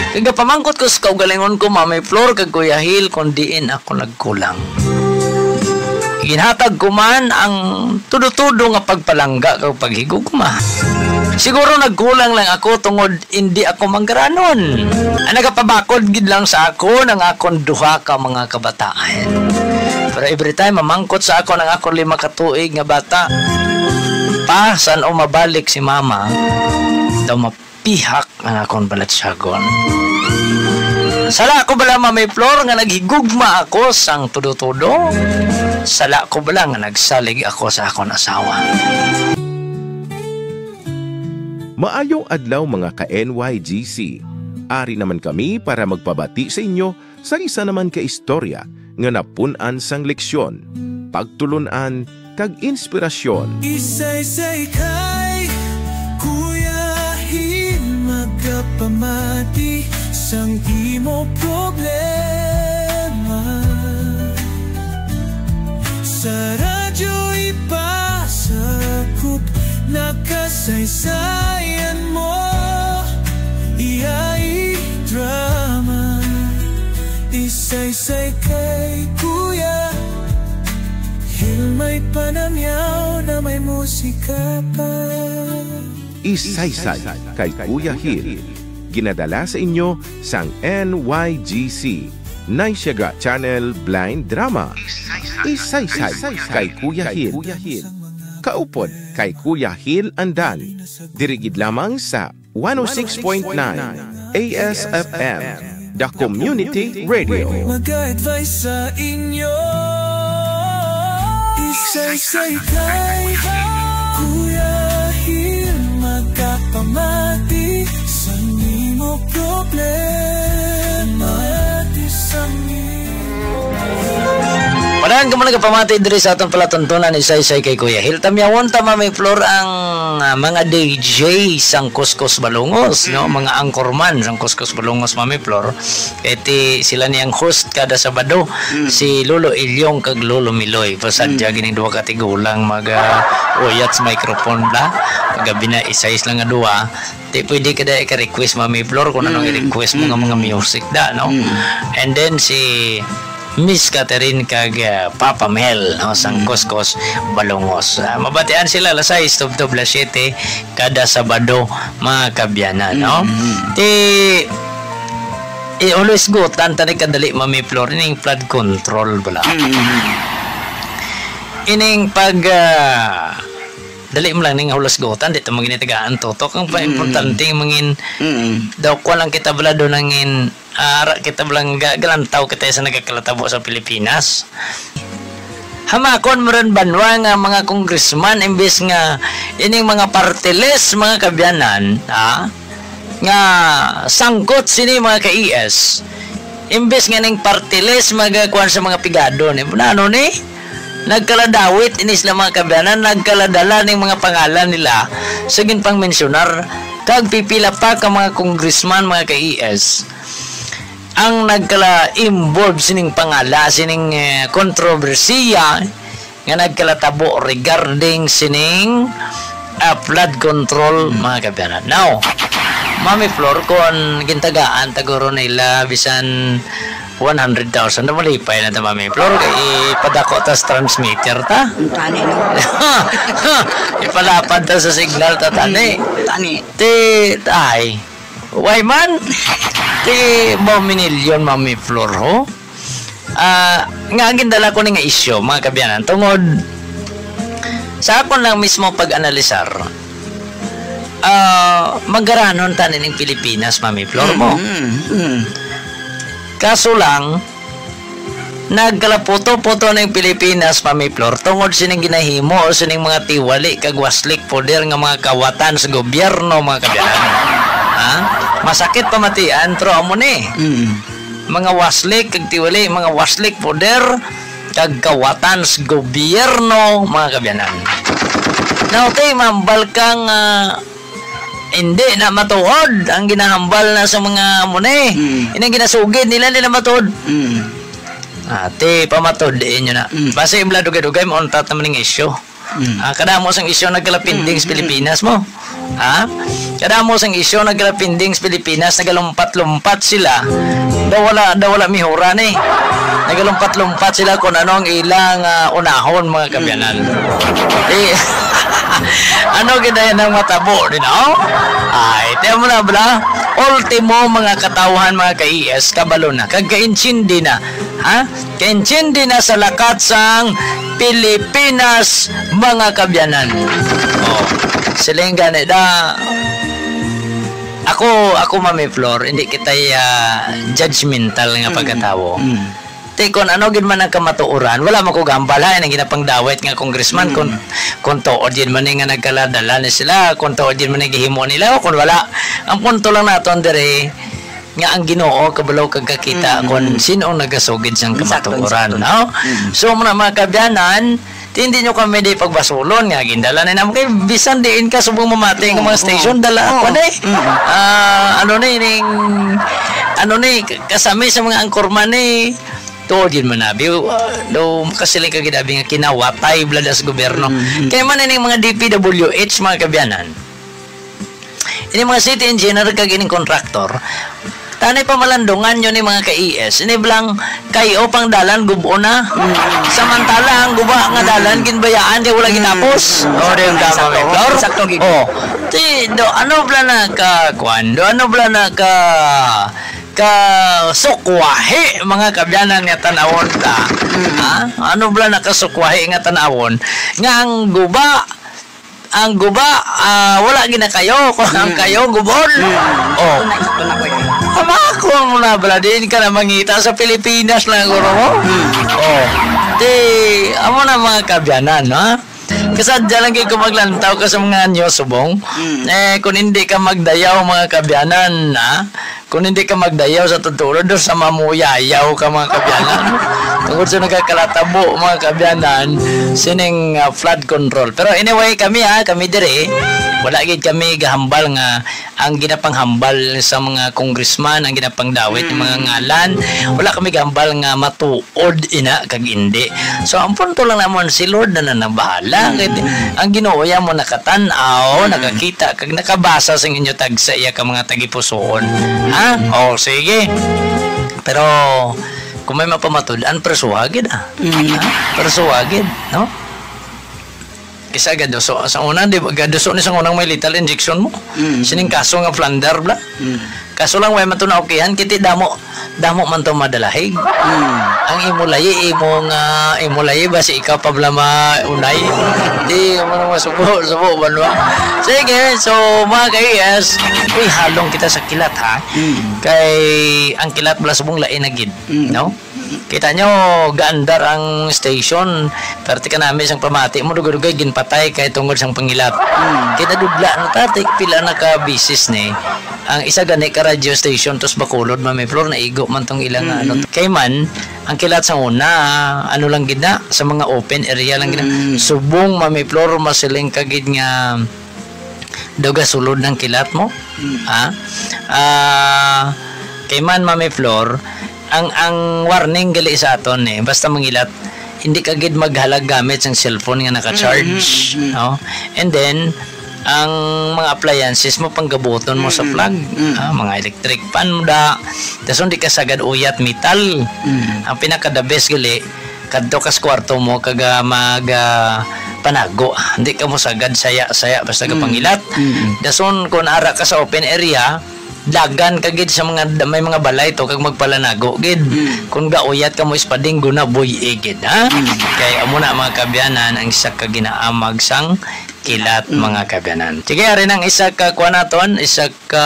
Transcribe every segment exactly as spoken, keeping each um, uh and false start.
Kag gapamangkot ko sa kaugalingon ko, Mami Flor kag Kuya Hil, kung diin ako nagkulang. Ginhatag ko man ang tudo-tudo nga pagpalangga kag paghigugma. Siguro nagkulang lang ako tungod hindi ako manggaranon. Ang nagapabakod gid lang sa ako ang akon duha ka mga kabataan. Pero every time mamangkot sa ako ang akon lima ka tuig nga bata, "Pa, san-o mabalik si Mama?" Daw mapihak ang akon balatyagon. Sala ko bala, Mami Flor, nga naghigugma ako sang tudo-tudo? Sala ko bala nga nagsalig ako sa akon asawa? Maayong adlaw, mga ka-N Y G C. Ari naman kami para magpabati sa inyo sa isa naman ka istorya nga napun-an sang leksyon, pagtulon-an, kag inspirasyon. Isaysay kay Kuya Hil magapamati sang imo problema. Sa radyo ipasagop, nakasaysayan mo, iya i-drama. Isaysay kay Kuya Hil, may panamyaw na may musika pa. Isaysay kay Kuya Hil. Ginadala sa inyo sang N Y G C, Naisyaga Channel Blind Drama. Isaysay kay Kuya Hil. Kaupod kay Kuya Hil Andan. Diri gid lamang sa one oh six point nine A S F M, The Community Radio. Mag-advise sa inyo. Isaysay kay Kuya Hil magapamati sa nimo problema. Di sa mi- Padayon kamo nagapamati diri sa aton palatuntunan, Isaysay kay Kuya Hil. Tamyawon ta, Mami Flor, ang, ah, mga D J sang Kuskus Balungos, no? Mm. Mga anchorman sang Kuskus Balungos, Mami Flor. Kay ti sila ni ang host kada Sabado, Mm. si Lolo Ilyong kag Lolo Miloy. Pasadya Mm. gining duha ka tigulang mag, ah, uyat sa microphone la. Paggabi na, isa-isa lang nga duha. Di pwede ka dahil ka-request, Mami Flor, kung anong Mm. i-request mo nga mga Mm. music da, no? Mm. And then si Miss Catherine kag, ah, Papa Mel, no, sang Mm. Kuskus Balungos. Ah, mabatian sila alas sais tubtob alas siyete kada Sabado, mga kabyanan, no? Mm. Ti, eh, always gutan tani kadali, Mami Flor, ning flood control bala. Mm. Ining pag, ah, dali mo lang ning hulasgutan, di ta mo ginitagaan tutok. Ang pa-, Mm. importante, mangin-, Mm. daw, kuha lang kita bala doon, nangin-, ah, ara kita bala nga ga-, galantaw kita sa nagakalatabo sa Pilipinas. Hamakon mo rin banwa nga mga congressman, imbis nga ining mga party list, mga kabyanan, ha? Nga sangkot sini, mga ka-E S, imbis nga ning party list, magakuan sa mga pigado ni. Ano ni? Nagkaladawit ini sila, mga kabyanan, nagkaladala ning mga pangalan nila sa ginpangmensyonar, kag pipila pa ka mga congressman, mga ka-E S, ang nagkala-involve sining pangala, sining, eh, kontrobersiya nga nagkalatabo regarding sining, ah, flood control, Mm. mga kabyanan. Now, Mami Flor, kung gintagaan ta guro nila bisan one hundred thousand, na malipay na ta, Mami Flor, kay ipadako ta sa transmitter ta. Ang tani, no? Ipalapad ta sa signal ta, tani. Mm, tani. Ti, ay. Why man? Ti, ba minilyon, Mami Flor, ho? Ah, nga ang gindala ko ni nga isyu, mga kabyanan, tungod sa akon lang mismo pag-analisar, ah, magaranon ta ning Pilipinas, Mami Flor, mo. Mm, mm, mm. Kaso lang, nagkalaputo-puto ning Pilipinas, Mami Flor, tungod sining ginahimo o sining mga tiwali kag waslik poder nga mga kawatan sa gobyerno, mga kabyanan. Ha? Masakit pamatian, pero amo ni. Mm. Mga waslik kag tiwali, mga waslik poder kag kawatan sa gobyerno, mga kabyanan. Now, ti, mambal kang, ah, hindi na matuod ang ginahambal na sa mga muni. Mm. Inang ginasugid nila, nila matuod. Mm. Ah, ti, pamatud-in nyo na. Mm. Basta yung dugay-dugay, mauntat naman yung issue. Mm. Ah, kadamo sang isyu nagkalapinding sa Pilipinas mo. Ha? Kadamo sang isyu nagkalapinding sa Pilipinas, nagalumpat-lumpat sila. Daw wala, daw wala mihura ni. Nagalumpat-lumpat sila kung ano ang ilang, ah, unahon, mga kabyanan. Eh, ano gid ang matabo, di na? Ay, tiyan mo na, bala? Ultimo, mga katawhan, mga ka-E S, kabalo na, kag kaintindi na. Ha? Kaintindi na sa lakat sang Pilipinas, mga kabyanan. Oh, siling gani da. Ako, ako, Mami Flor, hindi kita, ah, judgmental nga Mm. pagkatawo. Mm. Ti, kung ano gid man ang kamatuoran, wala man ko gambal, ha, ang ginapangdawit nga congressman, Mm. kung, kung tuod gid man ni nga nagkaladala ni sila, kung tuod gid man ni gihimo nila, o kung wala. Ang punto lang naton dire, nga ang Ginoo kabalo kag kakita Mm. kung sino ang nagasugid sang Sakto, kamatuoran, sakto. no? Mm. So, muna, mga kabyanan, ti hindi nyo kami di pagbasulon nga gindala na naman kay bisan diin ka subong mamati nga mga Oo. station, dala Oo. ako na eh. Mm. Ah, ano ni, ning, ano ni, kasami sa mga angkorman eh. Tuod yun manabi. Ah, do, makasiling ka gid abi nga kinawatay blada sa gobyerno. Mm, mm. Kaya man ining mga D P W H, mga kabyanan. Ini mga city engineer kag ining contractor, tanay pamalandungan nyo ni mga ka-E S. Ini blang kayo pang dalan gub-o na. Mm. Samantala ang guba nga Mm. dalan ginbayaan kay wala Mm. gitapos. Mm. Oh, di Sakto, ba, sakto. Flor? Sakto, gid. Oh. Ti, do, ano bla na ka, kwan? Do, ano bla na ka, ka sukwahi, mga kabyanan nga tanawon ta? Mm. Ha? Ano bla na ka sukwahi nga tanawon? Nga ang guba, ang guba, ah, wala gina kayo, kung ang Mm. kayo, gubon. Mm. Oh. Ito na, ito na ko yan. Ama, kung na bala, diin ka na mangita sa Pilipinas lang, guro mo? Mm. Oh. Ti, amo na mga kabyanan, ha? Kasadya lang kayo kung maglantaw ka sa mga news, subong. Mm. Eh, kung hindi ka magdayaw, mga kabyanan, ha? Kung hindi ka magdayaw sa tutulo, do sa mamuyayaw ka, mga kabyanan. Tungkol sa nagkakalatabo, mga kabyanan, sining, ah, flood control. Pero anyway, kami, ha, kami dire, wala gid kami gahambal nga ang ginapanghambal sa mga congressman, ang ginapangdawit ng mga Mm. ngalan, wala kami gahambal nga matuod ina kag indi. So, ang punto lang naman, si Lord na na nagbahala. Mm. Kay ang Ginoo ya mo nakatan-aw, Mm. nakakita, kag nakabasa sa inyo tagsa iya ka mga tagipusoon. Ha? O, sige. Pero, kung may mapamatud-an, persuha gid, ah. Mm. Ha? Persuha gid, no? Kisa gaduso. Sa una, di ba, gaduso ni sa unang may lethal injection mo? Mm. Sining kaso nga plunder, bla? Mm. Kaso lang, way man to naukihan, kiti damo, damo man to madalahig. Mm. Ang imo layi, imo nga, imo layi ba si ikaw pa bla maunay? Di mo na masubo, subo, banwa. Sige, so, mga ka-E S, uy, halong kita sa kilat, ha? Mm. Kay ang kilat bla subong lain na gid, Mm. no? Kita nyo, gaandar ang station. Parte ka namin sang pamati mo, dugay-dugay ginpatay kay tungod sang pangilat. Mm. Kay nadudla na ta, ti, pila na ka bisis ni. Ang isa gani ka radio station, tos Bacolod, Mami Flor, naigo man tong ilang Mm. ano. Kay man, ang kilat sa una, ano lang gid na, sa mga open area lang gid na. Mm. Subong, Mami Flor, masiling ka gid nga daw gasulod ng kilat mo. Mm. Ha? Ah, kay man, Mami Flor, ang, ang warning gali sa aton, eh, basta mangilat, hindi ka gid maghalag gamit sang cellphone nga naka-charge, Mm, mm, mm. no? And then, ang mga appliances mo, panggabuton mo sa Mm, plug, mm. ah, mga electric fan mo da. Tas hindi ka sagad uyat metal. Mm. Ang pinaka the best gali, kadto ka sa kwarto mo, kag, ah, mag, ah, panago. Hindi ka mo sagad saya-saya basta ka Mm. pangilat. Mm. Dason, kung ara ka sa open area, dagan ka gid sa mga, may mga balay to, kag magpalanago gid. Mm. Kung gauyat ka mo ispading, guna buy gid, ha? Mm. Kay amo na, mga kabyanan, ang isa ka ginaamag sang kilat, Mm. mga kabyanan. Sige, ari nang isa ka kuha naton, isa ka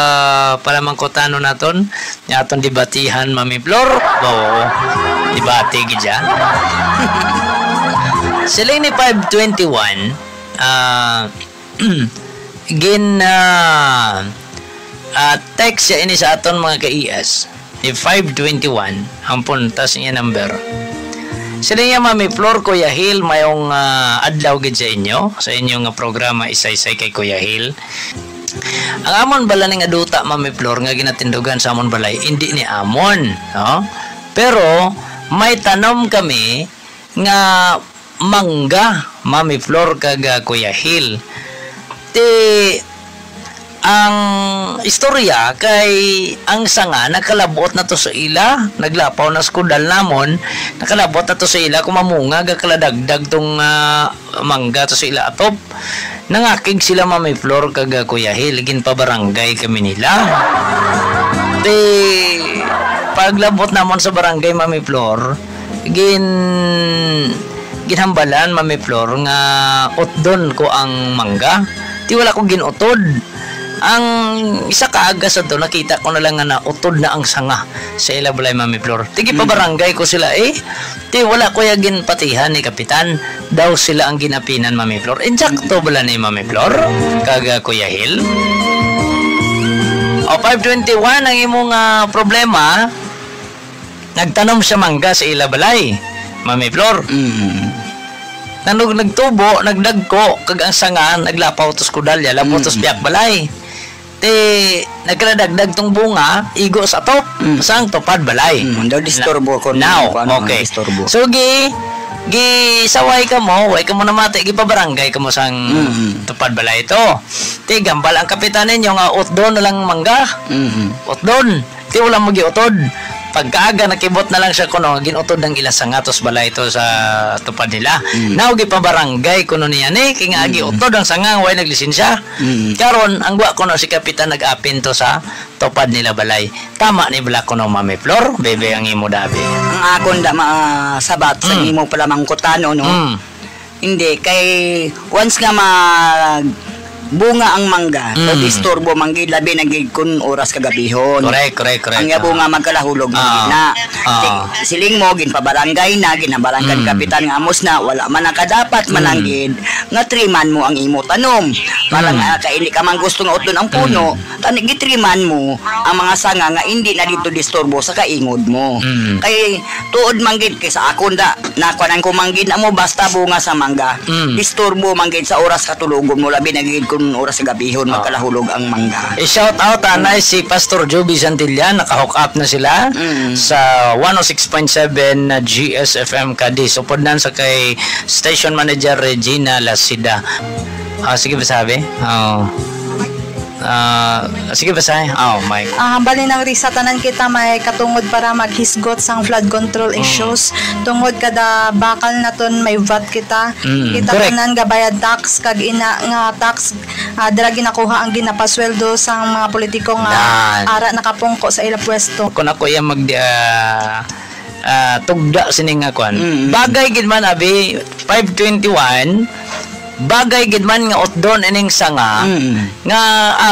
palamangkutanon naton, nga aton debatihan, Mami Flor. Oo, debate gid siya. Siling ni five twenty-one, ah, gin, ah, ah, text siya ini sa aton mga ka-E S. Ni five twenty-one, ang punta sa iya number. Sila niya, Mami Flor, Kuya Hil, mayong, ah, adlaw gid sa inyo, sa inyo nga programa, Isaysay kay Kuya Hil. Ang amon bala ning aduta, Mami Flor, nga ginatindugan sa amon balay, hindi ni amon, no? Pero may tanom kami nga mangga, Mami Flor kag, ah, Kuya Hil. Ti, ang istorya kay ang sanga nakalabot na to sa ila, naglapaw na sa kudal namon, nakalabot na to sa ila, kung mamunga, gakaladagdag tong, ah, mangga to sa ila atop. Nangakig sila, Mami Flor kag, ah, Kuya Hil, ginpabarangay kami nila. Ti, paglabot namon sa barangay, Mami Flor, gin-, ginhambalan, Mami Flor, nga utdon ko ang mangga. Ti wala ko gin-utod. Ang isa ka aga sa to, nakita ko na lang nga nautod na ang sanga sa ila balay, Mami Flor. Ti, gipabarangay ko sila, eh. Ti wala ko ya ginpatihan ni Kapitan. Daw sila ang ginapinan, Mami Flor. Insakto bala ni, Mami Flor? Kag, ah, Kuya Hil? O, five twenty-one ang imong, ah, problema. Nagtanom siya mangga sa ila balay, Mami Flor. Mm. Nanog nagtubo, nagdagko, kag ang sanga, naglapaw to sa kudalya, lapaw to sa Mm. piyak balay. Ti, nagkaladagdag tong bunga, igo sa top, Mm. sang tupad balay. Mm, daw disturbo ko Now, kung ano ang okay. disturbo. So, gi-, gisaway ka mo, way ka mo namati, gipabarangay ka mo sang Mm. tupad balay to. Ti, gambal ang kapitan ninyo nga utdon na lang mangga. Mm. Utdon. Ti wala mo giutod. Pagkaaga, nakibot na lang siya kuno nga ginutod ang ila sanga to sa balay to sa tupad nila. Mm. Now, gipabarangay kuno niya ni, kay nga Mm. giutod ang sanga, way naglisensya. Mm. Karon, ang gwa kuno si Kapitan nag-apin to sa tupad nila balay. Tama ni bala kuno, Mami Flor? Bebe ang imo dabi. Ang akon da masabat sa Mm. imo pala mangkutano, no? Mm. Hindi, kay once nga mag bunga ang mangga, Mm. disturbo man gid, labi na gid kun oras kagabihon. Correct, correct, correct. Ang iya Ah. bunga magkalahulog man gid Ah. na. Ah. Ti-, siling mo, ginpabarangay na, ginabarangay Mm. kapitan nga amos na, wala man nakadapat man lang Mm. gid nga triman mo ang imo tanom. Para Mm. nga, kay hindi ka man gusto nga utlon ang puno, Mm. tani gitriman mo ang mga sanga nga hindi na dito disturbo sa kaingod mo. Mm. Kay tuod man gid kay sa akon da, nakuanan ko man gid amo basta bunga sa mangga. Mm. Disturbo man gid sa oras katulogon mo, labi na gid kun oras sa gabihon Ah. magkalahulog ang mangga. I-shout out anay si Pastor Joby Santillan, naka-hook up na sila Mm. sa one oh six point seven na G S F M Cadiz. Upod nan sa kay station manager Regina Lasida. Ah, sige ba sabi? Oh. Ah, sige ba sabi? Oh, Mike. Ah, hambal ni nang Risa, tanan kita may katungod para maghisgot sang flood control Mm. issues. Tungod kada bakal naton may vat kita. Mm, Kita correct. tanan gabayad tax, kag ina nga tax, ah, dira ginakuha ang ginapasweldo sang mga politiko nga Yan. ara nakapungko sa ila pwesto. Kung ako iya mag, ah, ah, tugda sini nga kwan. Mm, mm. Bagay gid man, abi, five twenty-one, bagay gid man nga utdon ining sanga Mm. nga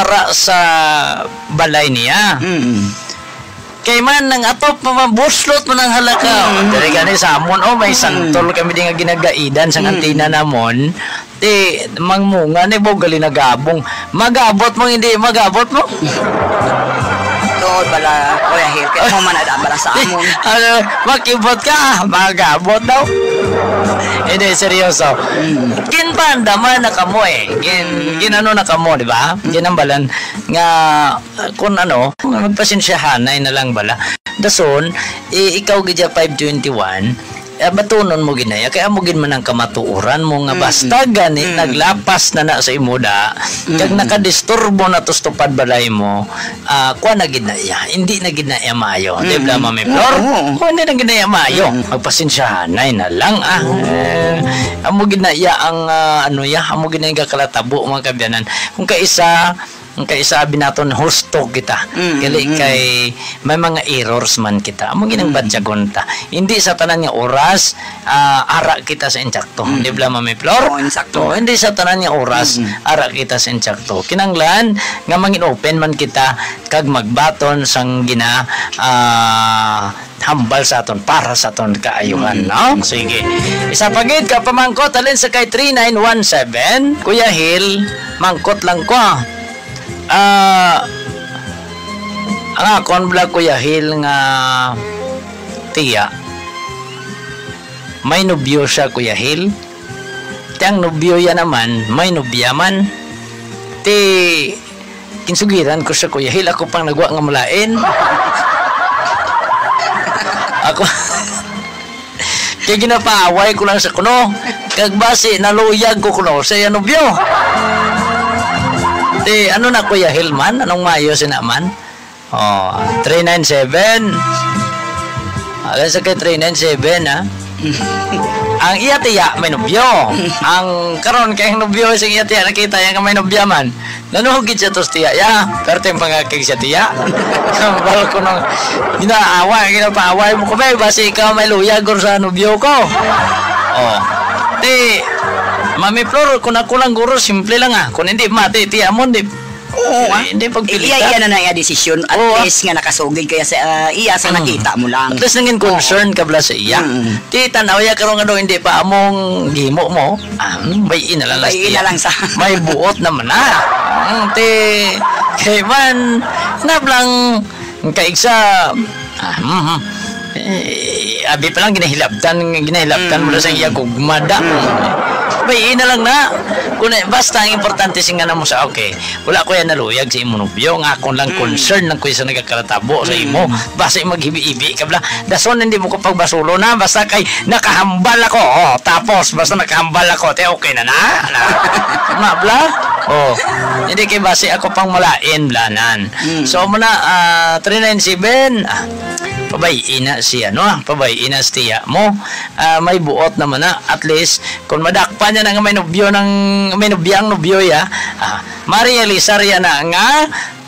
ara sa balay niya. Mm. Kay man, nang atop pa man, buslot man ang halaka. Mm. Diri gani sa amon, oh, may Mm. santol kami di nga ginagaidan sa Mm. kantina namon. Ti, mangmunga ni bo, gali nagabong. Magabot mo, hindi magabot mo? Tuod bala, Kuya Hil, kaya mo man ada bala sa amon. Ano, makibot ka, magabot daw. Hindi, seryoso. Mm. Ginpandaman na kamo eh. Gin-, Mm. ginano na kamo, di ba? Mm. Ginambalan nga, ah, kung ano, magpasensyahanay na lang bala. Dason, i-, ikaw gid ya five twenty-one, eh, batunon mo gid na iya. Kay amo gid man ang kamatuoran mo nga Mm. basta gani Mm. naglapas na na sa imo da, kag Mm. nakadisturbo na to sa tupad balay mo, ah, kuha na gid na iya. Hindi na gid na iya maayo. Di ba, Mm. Mami Flor? Oo. Kuha na gid na iya maayo. Mm. Magpasensyahanay na lang, ah. Oo. Eh, amo gid na iya ang, ah, ano iya, amo gid na iya kalatabo, mga kabyanan. Kung kaisa, ang kaisa abi naton husto kita. Mm, Gali mm. kay may mga errors man kita. Amo gid ang Mm. batyagon ta. Hindi sa tanan nga oras, ah, ara kita sa insakto. Mm. Di ba, Mami Flor? Oo, insakto. Oo, hindi sa tanan nga oras, Mm. ara kita sa insakto. Kinanglan nga mangin open man kita kag magbaton sang gina, ah, hambal sa aton, para sa aton kaayuhan, Mm. no? Sige. Isa pa gid ka pamangkot, halin sa kay three nine one seven. Kuya Hil, mangkot lang ko, ah. Ah, ang akon bala, Kuya Hil, nga tiya, may nobyo siya, Kuya Hil. Ti ang nobyo ya naman, may nobya man. Ti, ginsugiran ko siya, Kuya Hil, ako pang nagwa nga malain. Ako, Kay ginapaaway ko lang sa kuno. Kag basi naluyag ko kuno sa iya nobyo. Di, ano na, Kuya Hilman? Anong mayo sina man? Oh, three nine seven. Alam sa kay three nine seven, ha? Ang iya tiya may nobyo. Ang karon kay ang nobyo sa iya tiya, nakita niya nga may nobya man. Nanuhog gid siya to sa tiya, ya. Pero ting pangakig siya tiya. Ang bal ko nung ginaawa, ginapaaway mo ko, "Bay, basi ikaw may luyag or sa nobyo ko." Oh. Ti, Mami Flor, kung ako lang guro, simple lang, ah. Kung hindi mati, tiya mo, hindi, Oo, ah. Hindi pagpilitan. Iya, iya na na iya desisyon. At Oo, ah. least nga nakasugid kaya sa, ah, iya sa Mm. nakita mo lang. At least nangin Oo. concern ka bala sa iya. Mm. Ti tanaw ya karon nga daw hindi pa among gimo mo. Ah, mm, bay-i na lang last Bay-i na year. lang sa May buot naman na. Mm, ti, kay man, nablang, kaigsa, ah, mhm. Eh, abi pa lang ginahilabtan, ginahilabtan mo na sa Mm. iya gugma da. Mm. Bay-i na lang na. Kung na, basta ang importante sing nga na mo sa, okay, wala ko yan naluyag sa imo nobyo, nga akon lang Mm. concern lang ko sa nagakalatabo sa imo. Mm. Basta maghibi-hibi ka bala. Dason hindi mo ko pagbasulo na, basta kay nakahambal ako. Oh, tapos, basta nakahambal ako, te, okay na na. Na. Tama bala? Oh, hindi kay basi ako pang malain, blanan. Mm. So, muna, ah, three nine seven, ah, pabay-i na siya, no? Pabay-i na siya mo. Ah, may buot naman na. At least, kung madakpan niya na nga may nobyo ng, may nobyang nobyo ya, ah, marealisar ya na nga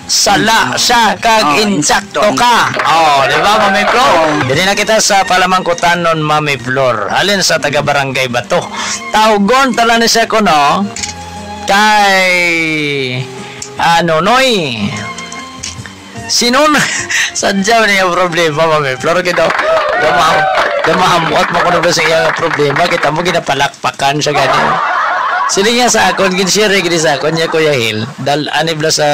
sala Mm. siya kag Oh, insakto insakto. ka. Oh, di ba, Mami Flor? Oh. Dili na kita sa palamangkutan nun, Mami Flor. Halin sa taga Barangay Bato. Tawgon tala ni siya ko, no? Kay, ano, Noy? Sino na? Sadya na yung problema, Mami Flor. Kaya daw, gamaham-, gamahamot mo kung ano ba sa iyang problema. Kita mo, ginapalakpakan siya gani. Sila niya sa akon, gin-share gini sa akon niya, Kuya Hil. Dal, ani bala sa,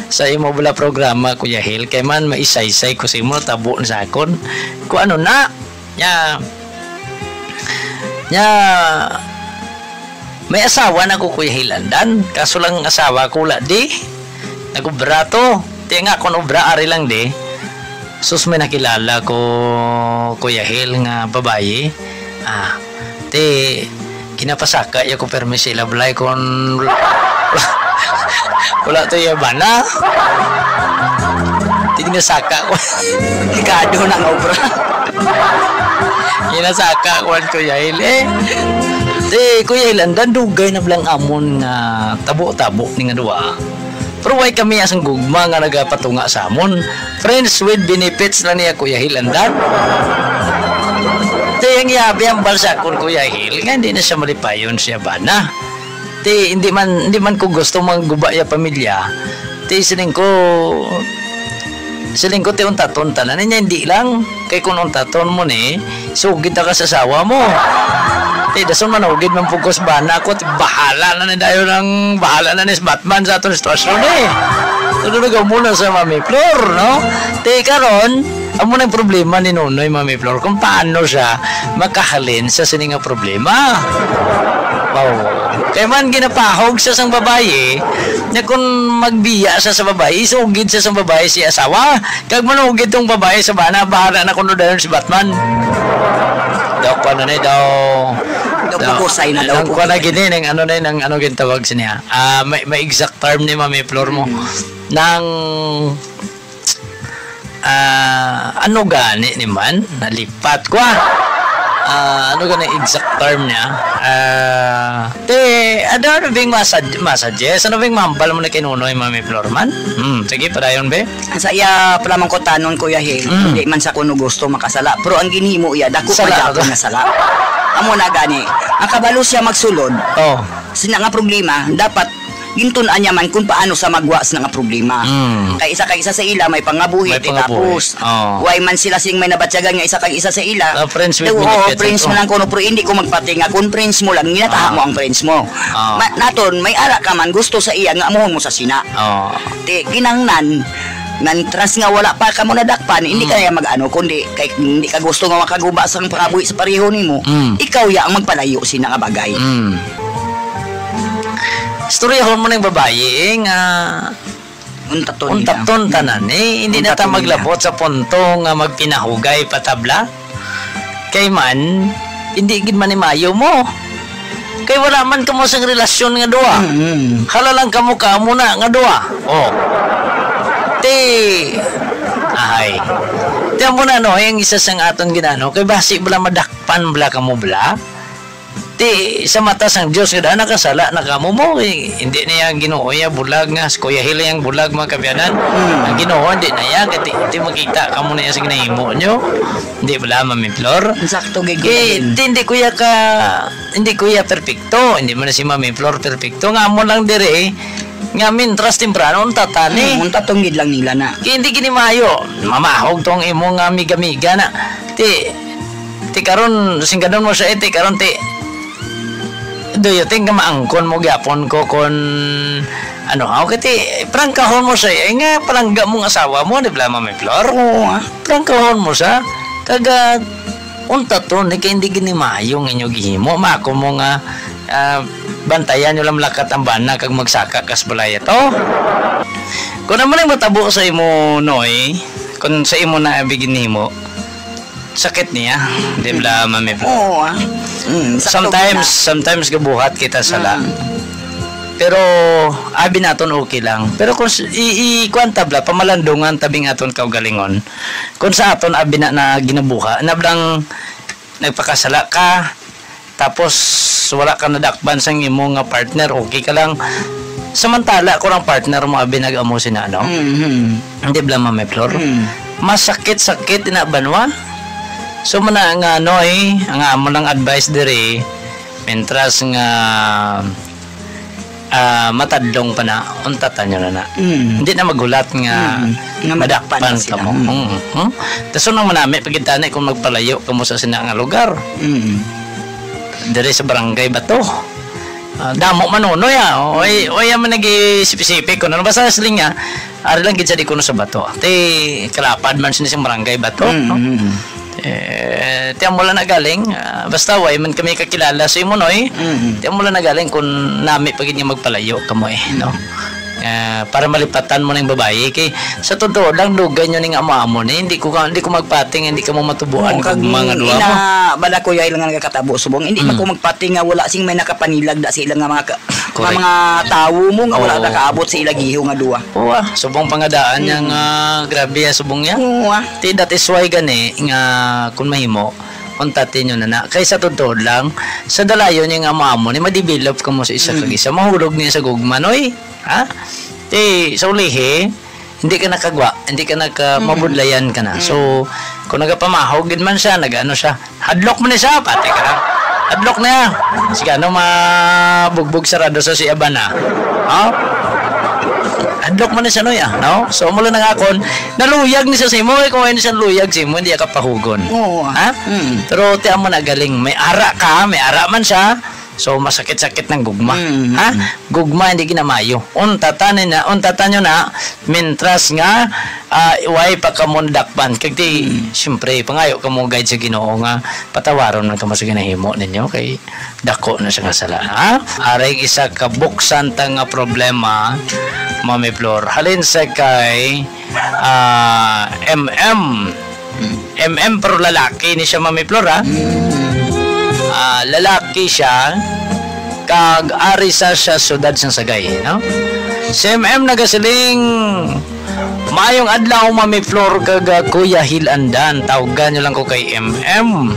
sa imo bala programa, Kuya Hil. Kay man, maisaysay ko sa imo, tabo na sa akon. Kung ano na, niya, niya, may asawa na ko, Kuya Hil, andan. Kaso lang asawa ko, wala di. Nag-obra to. Ti nga, kung obra, ari lang di. Sus, may nakilala ko, Kuya Hil, nga babayi. Ah, ti, kinapasaka ya ko permi sila balay kon wala to ya bana. Ti, ginasaka ko. Delikado na nga obra. Ginasaka ko, Kuya Hil. Eh, ti, Kuya Hil, andan dugay na bala ang amon nga tabo-tabo ni nga duwa. Pero why kami asang gugma nga nagapatunga sa amon? Friends with benefits na niya, Kuya Hil, andan. Ti, ang iya, abi ang balsa kon Kuya Hil, nga hindi na siya malipayon siya bana. Ti, hindi man, hindi man ko gusto mangguba ya pamilya. Ti, siling ko, siling ko, ti, untaton tanan niya, hindi lang. Kay kung untaton mo ni, sugid na ka sa asawa mo. Ti, dason man, ugid man pugkos bana ko, ti, bahala na ni dayon ang, bahala na ni si Batman sa aton sitwasyon, eh. Ano na muna sa Mami Flor, no? Ti, karon, amo nang problema ni Nonoy, Mami Flor, kung paano siya makahalin sa sini nga problema. Wow. Kay man ginapahog sa sang babayi, na kung magbiya sa, sa babayi, isugid sa sang babayi si asawa. Kag manugid tong babayi sa bana, bahala na kuno dayon si Batman. Daw, kuwan na ni, daw, Daw daw, pugosay na daw, nang kuwan na pugosay. Gini, nang ano na, nang ano gintawag sa niya. Ah, may, may exact term ni Mami Flor mo. Mm. Nang, ah, ano gani ni man? Nalipat ko, ah. Ah, ano gani exact term niya? Ah, te, ano, ano bing masad-, masuggest? Ano bing mahambal mo na kay Nonoy, Mami Flor man? Hmm, sige, padayon, be. Sa iya pa lamang ko tanon, Kuya Hil, Mm. hindi man sa kuno gusto makasala, pero ang ginhimo iya, dako pa Sala, gyapon ano? nga sala. Amo na gani, ang kabalo siya magsulod. Oh. Sina nga problema, dapat gintun-an niya man kung paano sa magwa sa nga problema. Mm. Kay isa kag isa sa ila may pangabuhi, May di pangabuhi. Tapos, Oh. why man sila sing may nabatyagan nga isa kag isa sa ila? Ah, friends with Daw, oo, benefits, friends oh. mo lang kuno, pero hindi ko magpati nga kung friends mo lang, ginataha Ah. mo ang friends mo. Ah. Ma-, naton, may ara ka man, gusto sa iya nga amuhon mo sa sina. Oh. Ti, kinanglan, nantras nga wala pa ka mo nadakpan, hindi Mm. ka na mag-ano, kundi kay hindi ka gusto nga makaguba sang pangabuhi sa pareho nimo, Mm. ikaw ya ang magpalayo sina nga bagay. Mm. Istorya mo ning babayi, eh, nga Untaton niya. untaton tanan, eh. Hindi na ta Untaton niya. maglabot sa punto nga magpinahugay patabla. Kay man, hindi gid man ni maayo mo. Kay wala man kamo sang relasyon nga duha. Mm. Hala lang kamo ka amo na nga duha. Oh. Ti, ahay. Ti amo na, no, ang isa sang aton ginano. Kay basi bala madakpan bala kamo bala. Ti sa mata sang Dios nga daan nakasala na kamo mo. Eh, hindi niya Ginoo ya bulag nga si Kuya Hil yang bulag, mga kabyanan. Mm. Ang Ginoo hindi na ya, kay ti, ti makita kamo na ya sa ginahimo nyo. Hindi bala, Mami Flor? Sakto gid, Kuya Hil. Ti, hindi ko ya ka, hindi ko ya perpekto. Hindi man na si Mami Flor perpekto. Nga amo lang diri, eh. Nga mintras temprano, unta ta ni. Hmm, unta tunggid lang nila na. Kay hindi gini maayo. Mamahog tong imo nga amiga-miga na. Ti, ti karon, singgadon mo siya, eh, ti karon, ti, do you think nga maangkon mo gyapon ko kon ano, ha? Okay, ti, prangkahon mo siya, eh, nga palangga mong asawa mo, di ba, Mami Flor? Oo, ah. Prangkahon mo siya. Kag, ah, unta to, ni kay hindi gini maayo ang inyo gihimo. Maako mo nga, ah, bantayan nyo lang malakat ang bana kag magsaka kas balaya to. Kung ano man ang matabo sa imo, Noy, kung sa imo na abi ginhimo, sakit niya, di ba, Mami Flor? Oo, ah. Mm, sakto Sometimes, gid na. sometimes gabuhat kita sala. Mm. Pero abi naton okay lang. Pero kung s- i, i kuwan ta bala, pamalandungan tabing aton kaugalingon. Kung sa aton abi na, na ginabuha, na blang nagpakasala ka, tapos wala ka nadakpan sang imo nga partner, okay ka lang. Samantala kung ang partner mo abi nag-amo sina, no? Mhm. Hindi bala, Mami Flor? Mm. Masakit-sakit na banwa. So, muna nga, Noy, ang amo lang advice diri, mintras nga, ah, matadlong pa na, untatan nyo na na. Mm. Hindi na maghulat nga Mm. Nga madakpan madakpan na sila. kamo. Mm. Mm. Hmm? Kaso nang manami, pagkita na kung magpalayo kamo sa sina nga lugar. Mm. Diri sa barangay ba to? Ah, damo man, Noy, ah. O, oy, oy, man nag-specific kung ano. Basta siling niya, ari lang gid sa di kuno sa bato. Ti, kalapad man sini sa barangay bato, Mm, no? mm, mm. Eh, ti amo lang na galing, ah, basta way man kami kakilala sa imo, Noy. Mm. Ti amo lang na galing kung nami pa gid nga magpalayo kamo, eh, no? Ah, para malipatan mo ning babayi. Kay, sa totoo lang, dugay nyo ning amo-amo ni. Hindi ko ka, hindi ko magpating, hindi ka mo matubuan Oo, kag kag mga duha ina, mo. Bala, Kuya, ilang nga nagakatabo subong. Hindi man Mm. ko magpating nga wala sing may nakapanilag da sa ilang nga mga ka-, nga Correct. mga tawo mo nga wala Oo. nakaabot sa ila giho nga duha. Oo, ah. Subong pangadaan niya Mm. nga grabe, ah, subong niya. Oo, ah. Ti, that is why gani nga kung mahimo, untatin nyo na na. Kay sa totoo lang, sa dalayon niya nga amo-amo ni, ma-develop ka mo sa isa kag Mm. isa. Mahulog niya sa gugma, Noy. Ha? Ti, sa ulihi, hindi ka nakagwa, hindi ka naka-, Mm. mabudlayan ka na. Mm. So, kung nagapamahog gid man siya, nag-ano siya, hadlok mo ni siya, pati ka lang. Hadlok na yan. Sige, ano, mabugbog sarado sa si Abana? Ha? Hadlok mo ni siya, Noy, ah, no? So, mula na nga akon, naluyag ni siya sa imo, eh, kung ano siya luyag sa imo, hindi ka pahugon. Oo, ah. Ha? Mm. Pero, ti amo na galing, may ara ka, may ara man siya, so, masakit-sakit ng gugma. Mm, Ha? mm. Gugma, hindi ginamayo. Untatan na, untatan nyo na, mintras nga, ah, way pa kamo nadakpan. Kag ti, Mm. siyempre, pangayo kamo guide sa Ginoo nga patawaron man kamo sa ginahimo ninyo kay dako na siya nga sala, ha? Aring isa ka buksan ta nga problema, Mami Flor. Halin sa kay, ah, M M. M M, pero lalaki ni siya, Mami Flor, ha? Mm. Ah, lalaki siya, kag ari sa, sa siyudad sang Sagay, no? Si M M nagasiling, "Maayong adlaw, Mami Flor, kag, ah, Kuya Hil Andan. Tawgan niyo lang ko kay M M.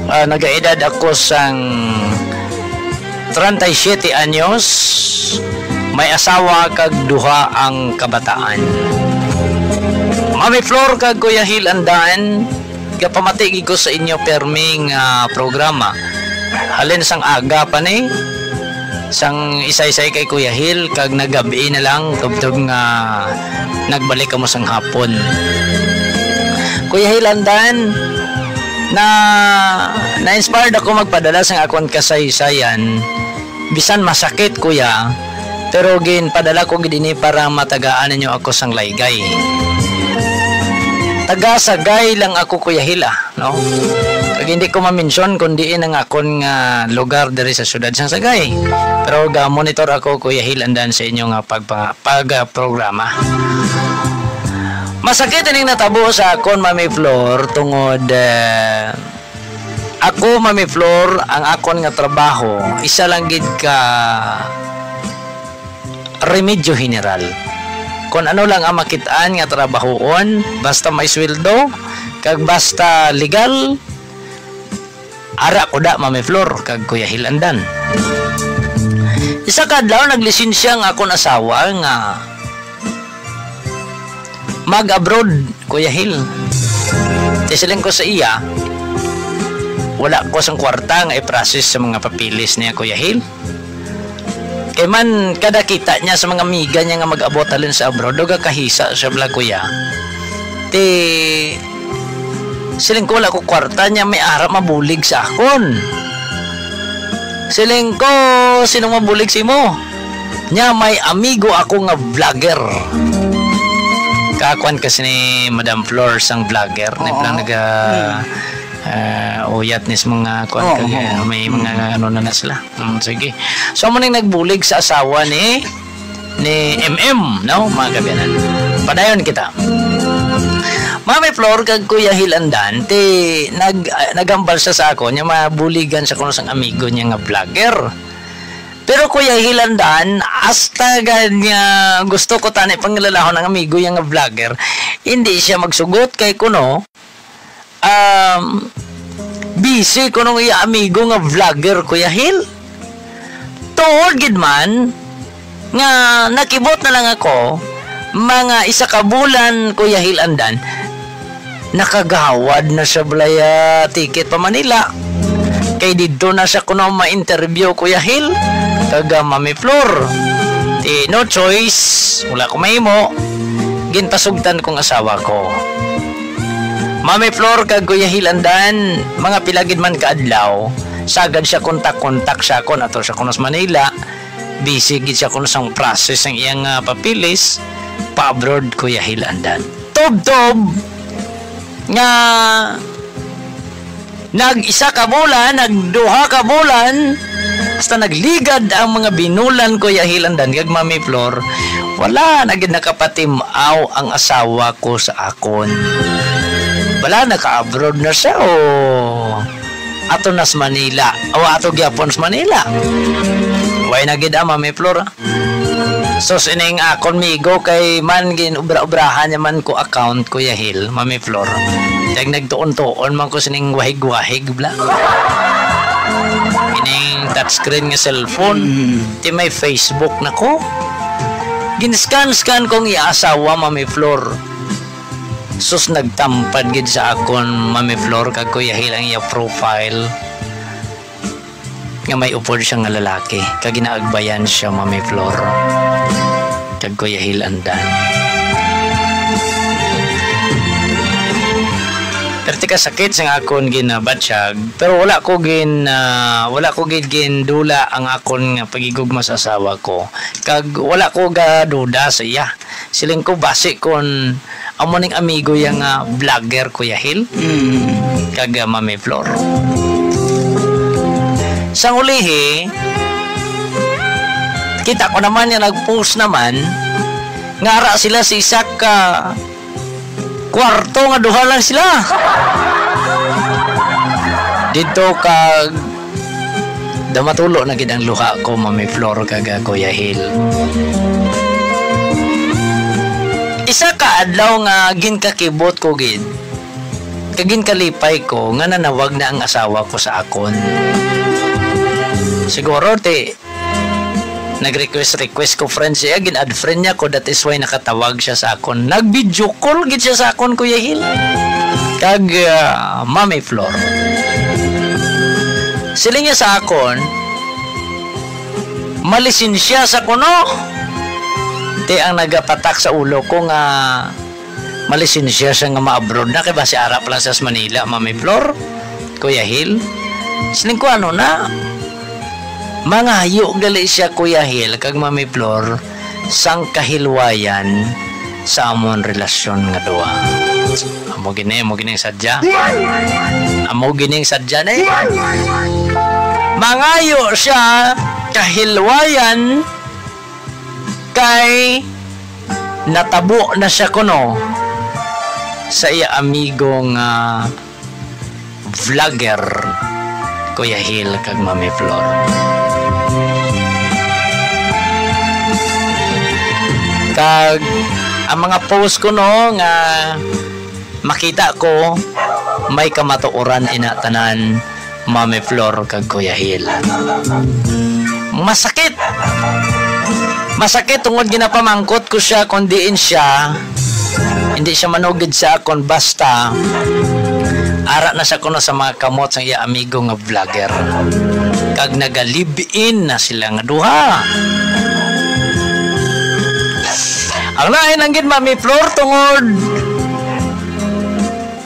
Ah, nagaedad ako sang treinta y siete anyos, may asawa kag duha ang kabataan." Mami Flor kag Kuya Hil Andan, gapamati gid ko sa inyo permi nga programa. Halin sang aga pa ni, sang isaysay kay Kuya Hil, kag nagab-i na lang, tubtob nga nagbalik kamo sang hapon. Kuya Hil Andan, na, na-inspired ako magpadala sang akon kasaysayan. Bisan masakit, kuya, pero ginpadala ko gid ini para matagaan ninyo ako sang laygay. Taga Sagay lang ako, Kuya Hila, no? Kag hindi ko ma-mention kung diin ang akon nga lugar diri sa siyudad sang Sagay. Pero ga-monitor ako, Kuya Hil, andan sa inyo nga pagpa-, pag, ah, programa. Masakit ining natabo sa akon, Mami Flor, tungod, eh, Ako, Mami Flor, ang akon nga trabaho, isa lang gid ka remedyo general. Kung ano lang ang makitaan nga trabahoon, basta may sweldo, kag basta legal, ara ko da, Mami Flor, kag Kuya Hilandan. Isa ka adlaw, naglisensya ang akon asawa nga mag-abroad, Kuya Hil. Ti siling ko sa iya, wala ko sang kwarta nga i-process sa mga papeles niya, Kuya Hil. Kay man, kada kita niya sa mga amiga niya nga mag-abot halin sa abroad, daw gakahisa siya bala, Kuya. Ti, siling ko, wala ko kwarta niya, may ara mabulig sa akon. Siling ko, sino mabulig sa imo? Nya may amigo ako nga vlogger. Kakuan kasi ni Madam Flor sang vlogger, ni Oo. Blang naga, Hmm. ah, uyat ni sa mga kuan Oo, kag, oo. ah, may mga Hmm. ano na na sila. Mm, sige. So, amo ning nagbulig sa asawa ni, ni M M, no, mga kaabyanan. Padayon kita. Mami Flor kag Kuya Hilandan, ti nag, ah, naghambal siya sa akon, nga mabuligan siya kuno sang amigo niya nga vlogger. Pero Kuya Hilandan, hasta gad nga gusto ko tani pangilalahon ang amigo niya nga vlogger, hindi siya magsugot kay kuno, um, busy kuno ang iya amigo nga vlogger, Kuya Hil. Tuod gid man nga nakibot na lang ako, mga isa ka bulan, Kuya Hil, andan, nakagawad na siya balay, ah, ticket pa Manila. Kay didto na siya kuno ma-interview, Kuya Hil, kag, ah, Mami Flor. Ti, no choice, wala ko mahimo. Ginpasugtan kong asawa ko. Mami Flor kag Kuya Hil, andan, mga pila gid man ka adlaw, sagad siya kontak-kontak siya kon ato siya kuno sa Manila. Busy gid siya kuno sang process sang iyang, ah, papeles pa-abroad, Kuya Hil, andan. Tubtob nga nag-isa ka bulan, nagduha ka bulan, hasta nagligad ang mga binulan, Kuya Hil, andan, kag Mami Flor, wala na gid nakapatim-aw ang asawa ko sa akon. Wala, naka-abroad na siya, o ato na sa Manila, o ato gyapon sa Manila. Way na gid, ah, Mami Flor. Sus, ining akon migo kay man gin-ubra-ubrahan niya man ko account, Kuya Hil, Mami Flor. Kag nagtuon-tuon man ko sining wahig-wahig, bla. Ining touchscreen nga cellphone, Mm. ti may Facebook na ko. Gin-scan-scan kong iya asawa, Mami Flor. Sus, nagtampad gid sa akon, Mami Flor, kag Kuya Hil, ang iya profile. Nga may upod siya nga lalaki, kag ginaagbayan siya, Mami Flor, kag Kuya Hil, andan. Perti ka sakit sang akon ginabatyag, pero wala ko gin, ah, wala ko gid gindula ang akon nga paghigugma sa asawa ko, kag wala ko gaduda sa iya. Siling ko, basi kon amo ning amigo iya nga vlogger, Kuya Hil, Mm. kag, ah, Mami Flor. Sang ulihi, kita ko naman nga nag-post naman nga ara sila sa isa ka kwarto nga duha lang sila. Didto kag damatulo na gid ang luha ko, Mami Flor, kag, ah, Kuya Hil. Isa ka adlaw nga ginkakibot ko gid, kag ginkalipay ko nga nanawag na ang asawa ko sa akon. Siguro ti nag-request, request ko friend siya, gin-add friend niya ko, that is why nakatawag siya sa akon. Nag-video call gid siya sa akon, Kuya Hil. Kag, ah, Mami Flor. Siling niya sa akon, malisensya sa kuno. Ti ang nagapatak sa ulo ko nga malisensya siya nga ma-abroad na, kay basi ara pa lang siya sa Manila, Mami Flor, Kuya Hil. Siling ko, ano na? Mangayo gali siya, Kuya Hil, kag Mami Flor, sang kahilwayan sa amon relasyon nga duha. Amo gini, amo gini ang sadya. Amo gini ang sadya na eh. Mangayo siya kahilwayan kay natabo na siya kuno sa iya amigo nga vlogger. Kuya Hil kag Mami Flor. Kag ang mga post ko, no, nga makita ko, may kamatuoran ina tanan, Mami Flor kag Kuya Hil. Masakit. Masakit tungod ginapamangkot ko siya kung diin siya. Hindi siya manugid sa akon basta ara na siya kuno sa mga kamot sang iya amigo nga vlogger. Kag naga-live-in na sila nga duha. Ang lain lang gid, Mami Flor, tungod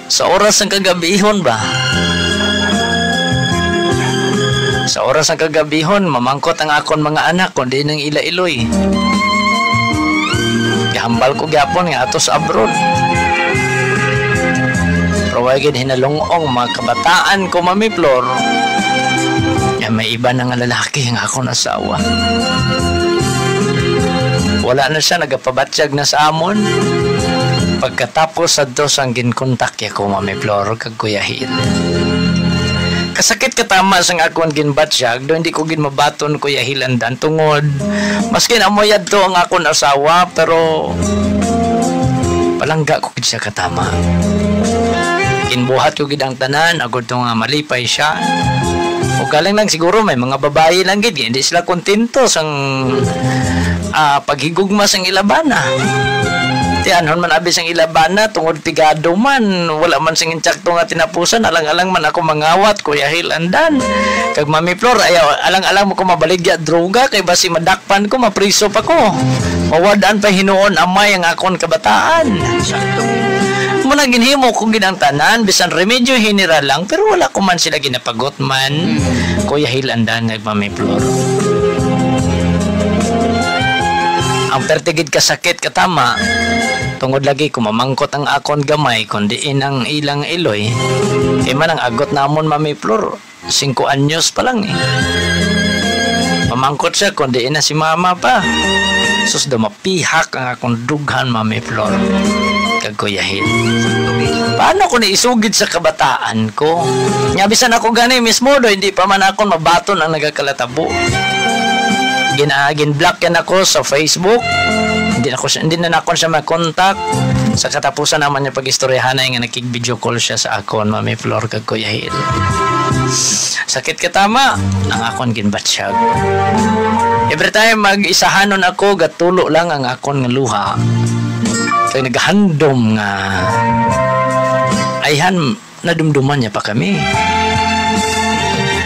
sa oras ng kagabihon ba? Sa oras ng kagabihon, mamangkot ang akon mga anak kung diin ang ila iloy. Gihambal ko gyapon nga ato sa abroad. Pero way gid hinalungong mga kabataan ko, Mami Flor, nga may iba na nga lalaki ang akon asawa. Wala na siya nagapabatyag na sa amon. Pagkatapos sa dos ang ginkontak ko, Mami Flor, kag Kuya Hil. Kasakit katama sang akon ginbatyag, do hindi ko gid mabaton, Kuya Hil, andan tungod. Maskin amo yadto ang akon asawa, pero palangga ko gid siya katama. Ginbuhat ko gid ang tanan, agod to nga malipay siya. O galing lang siguro may mga babayi lang gid, hindi sila kontento sang, ah, paghigugma sang ilabana. Ti anhon man abi sang ilabana, tungod pigado man, wala man sing insakto nga tinapusan, alang-alang man ako mangawat, Kuya Hil, andan. Kag Mami Flor, ayaw, alang-alang mo ko mabaligya droga, kay basi madakpan ko, mapriso pa ko. Mawad-an pa hinuon amay ang akon kabataan. Muna ginhimo ko gid ang tanan, bisan remedyo general lang, pero wala ko man sila ginapagot man. Mm. Kuya Hil, andan, nagmamiplor. Ang perti gid kasakit katama, tungod lagi ko mamangkot ang akon gamay, kundi inang ilang iloy. Kay man ang agot namon, Mami Flor, singko anyos pa lang, eh. Mamangkot siya kung diin na si mama pa. Sus, daw mapihak ang akong dughan, Mami Flor. Kag Kuya Hil. Paano ko naisugid sa kabataan ko? Nga bisan ako gani mismo, do, hindi pa man ako mabaton ang nagakalatabo. Gina-, gin-block yan ako sa Facebook. Hindi na ko siya, hindi na ako siya makontak. Sa katapusan naman niya pag-istoryahanay nga nakig-video call siya sa akon, Mami Flor kag Kuya Hil. Sakit katama ang akon ginbatyag. Every time mag-isahanon ako, gatulo lang ang akon nga luha. Kay naghandom nga, ayhan, nadumduman niya pa kami.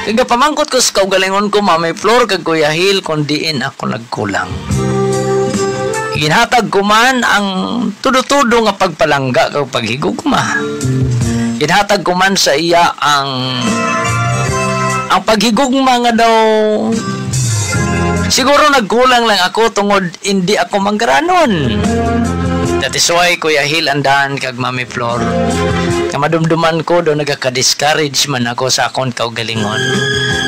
Kay gapamangkot ko sa kaugalingon ko, Mami Flor kag Kuya Hil, kung diin ako nagkulang. Ginhatag ko man ang tudo-tudo nga pagpalangga kag paghigugma. Ginhatag ko man sa iya ang, ang paghigugma nga daw siguro nagkulang lang ako tungod hindi ako manggaranon. That is why, Kuya Hil, andan kag Mami Flor, nga madumduman ko daw nagaka-discourage man ako sa akon kaugalingon.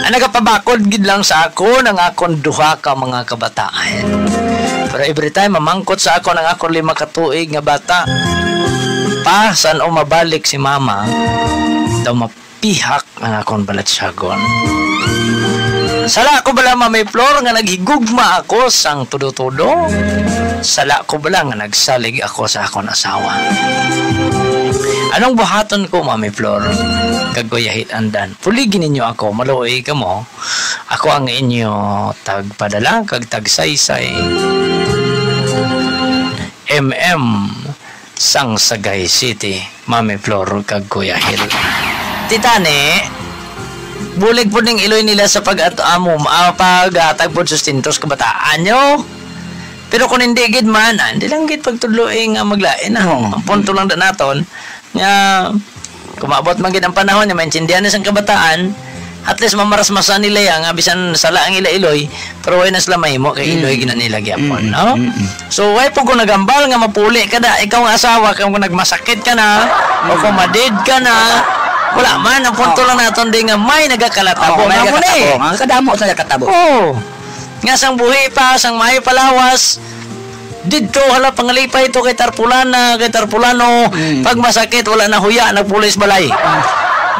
Ang nagapabakod gid lang sa akon ang akon duha ka mga kabataan. Pero every time mamangkot sa akon ang akon lima ka tuig nga bata, pa, san-o mabalik si mama, daw mapihak ang akon balatyagon. Sala ko bala, Mami Flor, nga naghigugma ako sang tudo-tudo? Sala ko bala nga nagsalig ako sa akon asawa? Anong buhaton ko, Mami Flor? Kag Kuya Hil, andan. Puligi ninyo ako, maluoy kamo. Ako ang inyo tagpadala kag tagsaysay, M M sang Sagay City, Mami Flor kag Kuya Hil. Titani, bulig po ning iloy nila sa pag-at-, amo, ah, paghatag pod sustento sa kabataan nyo. Pero kung hindi gid man, ah, hindi lang gid pagtudloy nga maglain, ah. Oo. Ang punto lang da naton, nga kung maabot man gid ang panahon nga maintindihan na sang kabataan, at least mamarasmasan nila ya nga bisan sala ang ila iloy, pero way na sila mahimo kay Mm. iloy gina nila gyapon, Mm, no? mm, mm. So, way po ko nagambal nga mapuli ka da, ikaw nga asawa, kung nagmasakit ka na, o Mm. kung madid ka na, wala man, ang punto Oo. lang naton di nga may nagakalatabo Oo, may nga mo ni. nagakatabo. Ang kadamo sa nagakatabo. Oo. Nga sang buhi pa, sang maayo palawas, didto, hala, pangalipay to kay tarpulana, kay tarpulano. Mm. Pag masakit, wala na huya, nagpulis balay. Mm.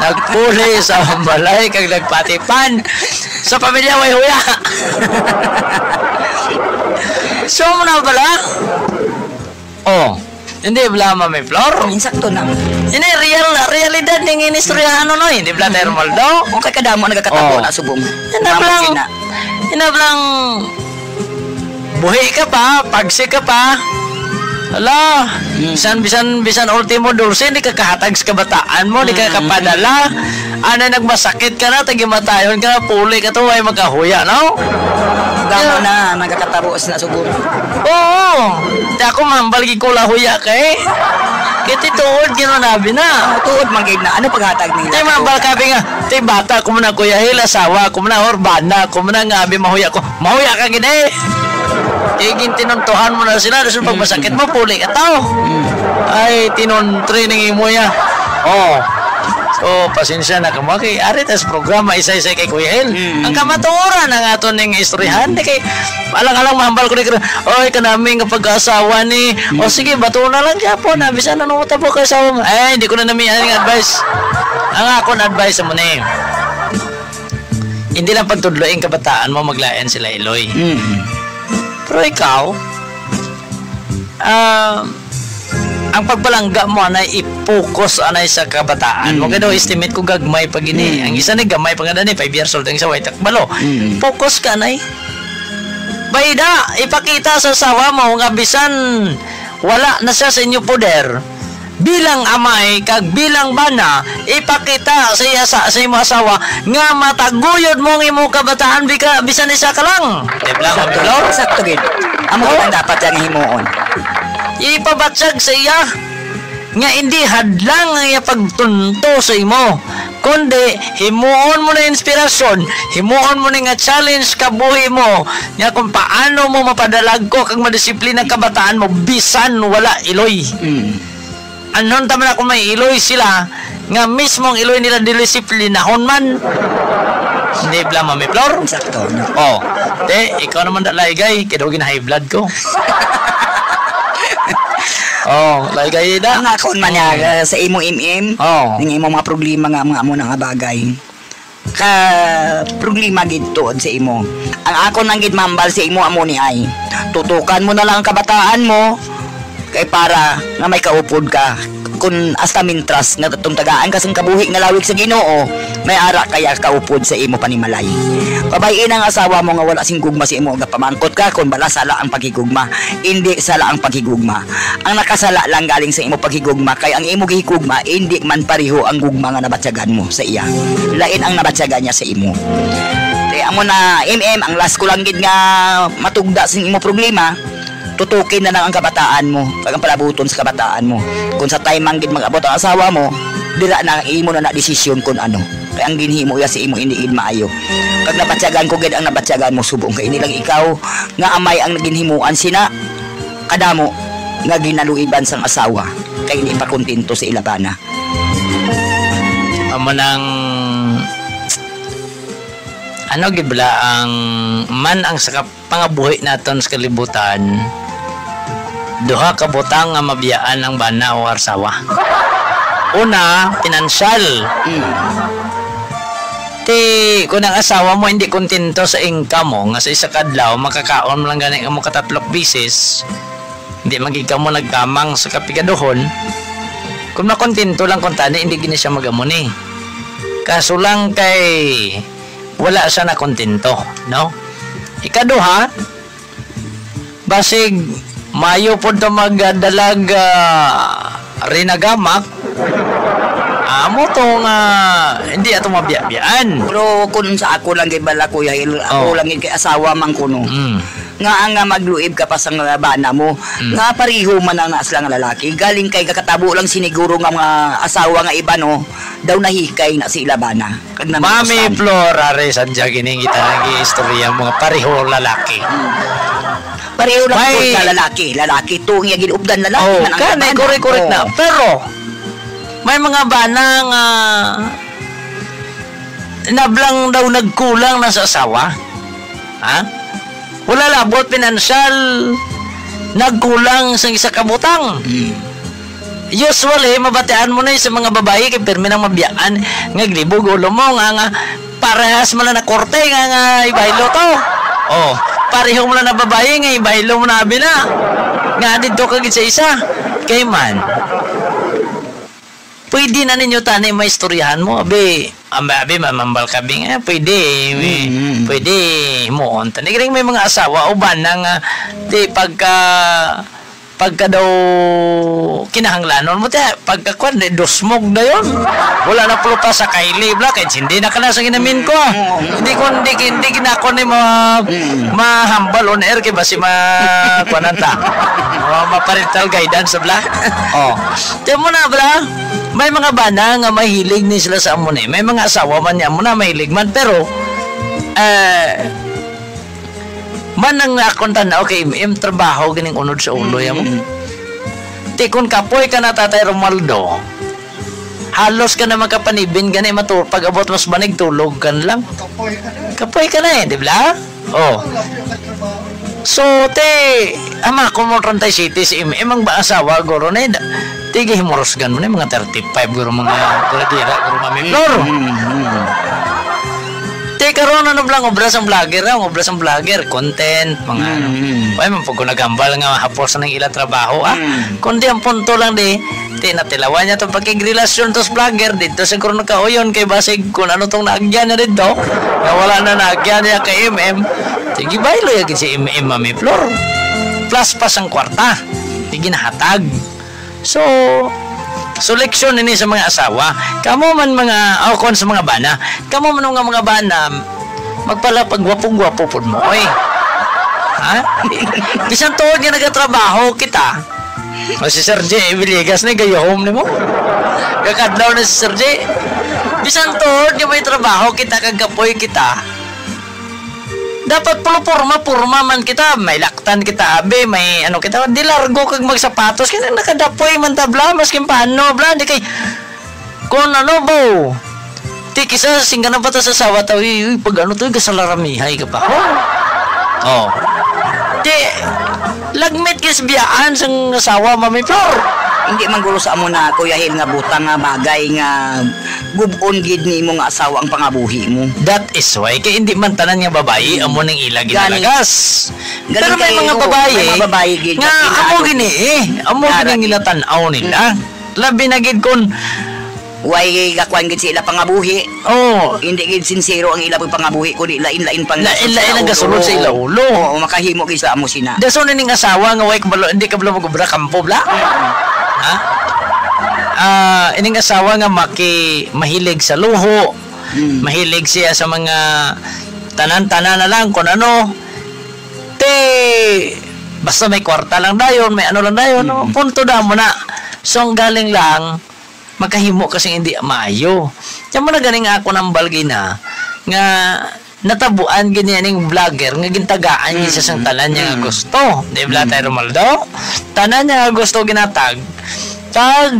Nagpuli sa balay kag nagpatipan sa pamilya way huya. So, mo na bala? Oh, hindi bala, Mami Flor? Insakto na. Ini real, realidad ning inistoryahan, no? Hindi bala, Tay Romualdo? O, kay kadamo nagakatabo Oh. na subong. Hindi Mamo bala. kina. Ina blang buhi ka pa, pagsi ka pa. Ala, Mm. bisan, bisan, bisan ultimo dulce, di ka kahatag sa kabataan mo, di ka Mm. kapadala. Ana, nagmasakit ka na, tagimatayon ka na, puli ka to, ay magkahuya, no? Damo Yeah. na, nagakatabo sa nasugo. Oo. Di ako mahambal gid ko la huya ka, eh. Kay ti tuod, ginanabi na. Ah, tuod man gid na. Ano paghatag nila? Di mahambal ka, bi nga, ti bata ko muna, Kuya Hil, asawa ko muna, or bana ko muna, nga abi mahuya ko. Mahuya ka gid, eh. Kay gintinuntuhan mo na sila, dason pag Mm. masakit mo, puli ka tao. Mm. Ay, tinuntre ning imo ya. Oh. So, pasensya na kamo. Kay, ari tas programa, isa-isa kay Kuya Hil. Mm. Ang kamatuoran ang aton ning istoryahan, Mm. di kay, alang-alang mahambal ko ni, "Oy, kanami nga pagkaasawa ni." Mm. O sige, bato na lang gyapon, na, bisan ano mo tabo kay asawa mo. Ay, hindi ko na namihan nga advice. Ang akon advice mo ni. Hindi lang pagtudlo ang kabataan mo, maglain sila, Iloy. Mm. Pero ikaw, ah, ang pagpalangga mo, anay, i-focus, anay, sa kabataan mo. Mm. Kaya daw, estimate ko, gagmay pa gini. Mm. Ang isa ni gamay pa nga na ni, five years old, ang isa, way takbalo. Mm. Focus ka, anay. Bayda, ipakita sa asawa mo nga bisan wala na siya sa inyo poder, bilang amay kag bilang bana, ipakita sa iya sa, sa imo asawa nga mataguyod mo ang imo kabataan, bika, bisan isa ka lang. Di ba, Mami Flor? Sakto gid. Amo Oh. gid ang dapat yang himuon. Ipabatyag sa iya nga hindi hadlang ang iya pagtunto sa imo, kundi himuon mo na inspirasyon, himuon mo na nga challenge kabuhi mo, nga kung paano mo mapadalagko kag madisiplina ang kabataan mo bisan wala iloy. Mm. Anhon ta man ako may iloy sila nga mismo ang iloy nila dilisiplinahon man. Hindi bala, Mami Flor? Sakto, no? Oh, te, ikaw naman da, Laygay, kay daw gina-high blood ko. Oh, Laygay da. Ang akon man niya, Mm. uh, sa imo, M M, Oh. ang imo mga problema nga, mga amo na nga bagay. Ka problema gid tuod sa imo. Ang akon lang gid mahambal sa imo amo ni ay, tutukan mo na lang ang kabataan mo, kay para nga may kaupod ka. Kun hasta mintras nga tong tagaan ka sang kabuhi nga lawig sa Ginoo, may ara kaya kaupod sa imo panimalay. Pabay-i na ang asawa mo nga wala sing gugma sa imo, gapamangkot ka kun bala sala ang paghigugma. Indi sala ang paghigugma. Ang nakasala lang galing sa imo paghigugma kay ang imo gihigugma indi man pareho ang gugma nga nabatyagan mo sa iya. Lain ang nabatyagan niya sa imo. Kay amo na, M M, ang last ko lang gid nga matugda sa imo problema, tutukin na lang ang kabataan mo kag ang palabuton sa kabataan mo. Kung sa time man gid mag-abot ang asawa mo, dira na imo na na desisyon kung ano. Kay ang ginhimo iya sa imo hindi gid maayo. Kag nabatyagan ko gid ang nabatyagan mo subong kay ini lang ikaw nga amay ang naginhimuan sina kadamo nga ginaluiban sang asawa kay hindi pa kontento sa ila bana. Amo nang, ano gid bala ang man ang sa kap-, pangabuhi naton sa kalibutan, duha ka butang nga mabiyaan ang bana o asawa. Una, pinansyal. Mm. Ti, kung ang asawa mo hindi kontento sa income mo, nga sa isa ka adlaw, makakaon mo lang gani mo katatlok bisis, hindi man gid kamo nagkamang sa kapigaduhon, kung makontento lang kung tani, hindi gini siya mag-amo ni. Kaso lang kay wala siya nakontento, no? Ikaduha, basig mayo pod to magdalag, ah, rinagamak. Amo to nga hindi ato mabiya-biyaan. Pero kung sa ako lang gid bala, Kuya Hil, ako Oh. lang gid kay asawa man kuno. Mm. Nga ang, nga magluib ka pa sa nga bana mo, Mm. nga pareho man ang naa sila nga lalaki. Galing kay kakatabo lang siniguro nga mga asawa nga iba, no? Daw nahikay na sa ila bana. Kag Mami namusta. Flor, ari sa dya gining kita nag-iistorya, mga pareho lalaki. Pareho lang May po sa lalaki. Lalaki to, ang iya ginubdan lalaki Oh, man ang kani, bana. Correct, correct Oh. na. Pero, may mga bana nga nablang daw nagkulang na sa asawa. Ha? Wala labot pinansyal, nagkulang sa isa ka butang. Hmm. Usually, mabatian mo na yun sa mga babayi kay pirmi nang mabiyaan nga glibog ulo mo nga, nga parehas mo na na korte nga, nga ibaylo to. Oh, pareho mo na na babayi nga ibaylo mo na abi na. Nga dito ka gid sa isa. Kay man, pwede na ninyo tani maistoryahan mo. Abi, abi, abi, mamambal ka, bing. Eh, pwede, may, Mm. pwede himuon. Tani, galing may mga asawa, uban na nga, di pagka, pagka daw kinahanglanon mo, te, pagka kwan, di, dusmog na yun. Wala na pulupa sa kaili, bla, kahit hindi na ka na sa ginamin ko. Mm. Hindi ko, hindi, hindi na ako ni ma-, Mm. mahambal on air, kay basi ma-, kwan ta. Ma-, ma-parental guidance, bla. Oh. Tiyan mo na, bla, may mga bana nga mahilig ni sila sa amo ni. May mga asawa man niya mo na mahilig man, pero, eh, man ang akon tanaw kay im, im trabaho ganing unod sa ulo ya mo. Mm. Ti kun kapoy ka na, Tatay Romualdo, halos ka na makapanibin gani matur-, pag-abot mas banig tulog ka na lang. Kapoy ka na. Kapoy ka na eh, di ba? Oh. Ang labi ang trabaho. So, te, ama ko mo treinta y siete si M M, ang ba asawa, guro na yun. Ti, gihimurusgan mo na yung mga thirty-five, guro, mga gradira, guro, Mami Flor. Mm, mm, mm. Te, karon ano lang, obra sang vlogger, ah, obra sang vlogger, content, mga ano. Mm, mm. Ay, man, pag ko nagambal nga, hapos na ng ila trabaho, ah. Mm. Kundi ang punto lang di, Ti natilawan niya tong pakigrelasyon tos vlogger dito sa Coron Kauyon kay basig kung ano tong naagyan niya dito. Nga wala na naagyan niya kay M M. Sige, baylo ya gid si M M, Mami Flor. Plus pa sang kwarta. Di ginahatag. So, so leksyon ini sa mga asawa. Kamo man mga, o kon sa mga bana, kamo man nga mga bana, magpala pagwapo-gwapo pud mo, oy. Ha? Bisan tuod nga nagatrabaho kita, O, si Sir J Villegas na gayahom nimo. Gakadlaw na si Sir J. Bisan tuod nga may trabaho kita kag kapoy kita. Dapat pulo porma, porma man kita, may laktan kita, abi, may ano kita, di largo kag magsapatos, kaya nakadapoy man ta, bla, maskin paano, bla, di kay, kung ano, bo, Ti, kisa sing ka na ba ta sa asawa ta, uy, uy, pag ano to, uy, gasalaramihay ka pa. Oh. Ti, lagmit kis biyaan sang asawa, Mami Flor. Hindi man gulo sa amo na, Kuya Hil, nga butang nga bagay nga gubon gid ni imo nga asawa ang pangabuhi mo. That is why, kay hindi man tanan nga babayi, Hmm. amo ning ila Gani. ginalagas. Galing Pero may kayo, mga babayi, may mga babayi gid nga nga amo ginaano. gini eh, amo Nara gini gid. ginatan-aw nila. Hmm. Labi na gid kun Way gakuan gid sa ila pangabuhi. Oh. Hindi gid sinsero ang ila pangabuhi, kundi lain-lain pang Lain-lain ang gasulod sa ila ulo. Oo, makahimo gid sa amo sina. Dason ining asawa nga way kabalo, hindi kabalo mag-obra kampo, bla? Ha? Ah, ining asawa nga maki-, mahilig sa luho, Mm. mahilig siya sa mga tanan-tanan na lang kung ano. Te, basta may kwarta lang dayon, may ano lang dayon, no? Mm. Punto na mo na. So, ang galing lang, makahimo ka sing hindi maayo. Kaya mo na ganing ako nang balgi na, nga natabuan gid niya ning vlogger nga gintagaan gid siya sang Mm. tanan niya nga Mm. gusto. Di ba, Mm. Tay Romaldo? Tanan niya nga gusto ginatag. Tag,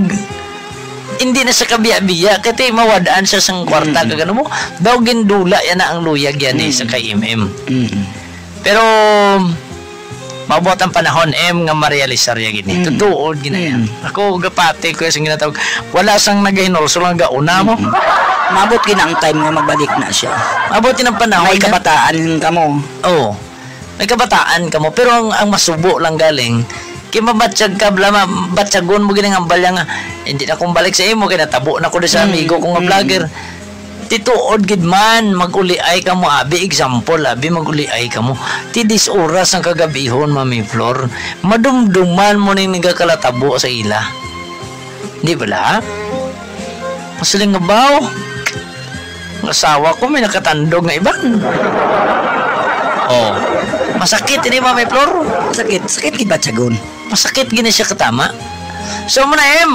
hindi na siya kabiya-biya, kay ti mawad-an siya sang kwarta, Mm. kag ano mo, daw gindula yan na ang luyag yan eh, Mm. sa kay M M. Mm. Pero, maabot ang panahon, M, nga marealisar ya gini. Mm. Tutuod gina yan. Mm. Ako, gapati ko sa ginatawag, wala sang nagahinulsol nga gauna mo. Mm. Maabot gina ang time nga magbalik na siya. Maabot gina ang panahon May nga kabataan kamo. Oo. May kabataan kamo. Pero ang, ang masubo lang galing, kay mabatsyag ka, bla, ma-, batyagon mo gini nga ang balya nga, "Hindi na kong balik sa imo, kay natabo na ko di sa Mm, amigo ko nga mm. vlogger." Ti tuod gid man, mag-uliay kamo, abi, example, abi, mag-uliay kamo. Ti dis oras ang kagabihon, Mami Flor, madumduman mo ning nagakalatabo sa ila. Di bala? Masiling nga baw, ang asawa ko may nakatandog nga iban. Oh. Masakit ini, Mami Flor. Sakit, sakit gid ba, Tiyagon? Masakit gini siya katama. So, mo na, em.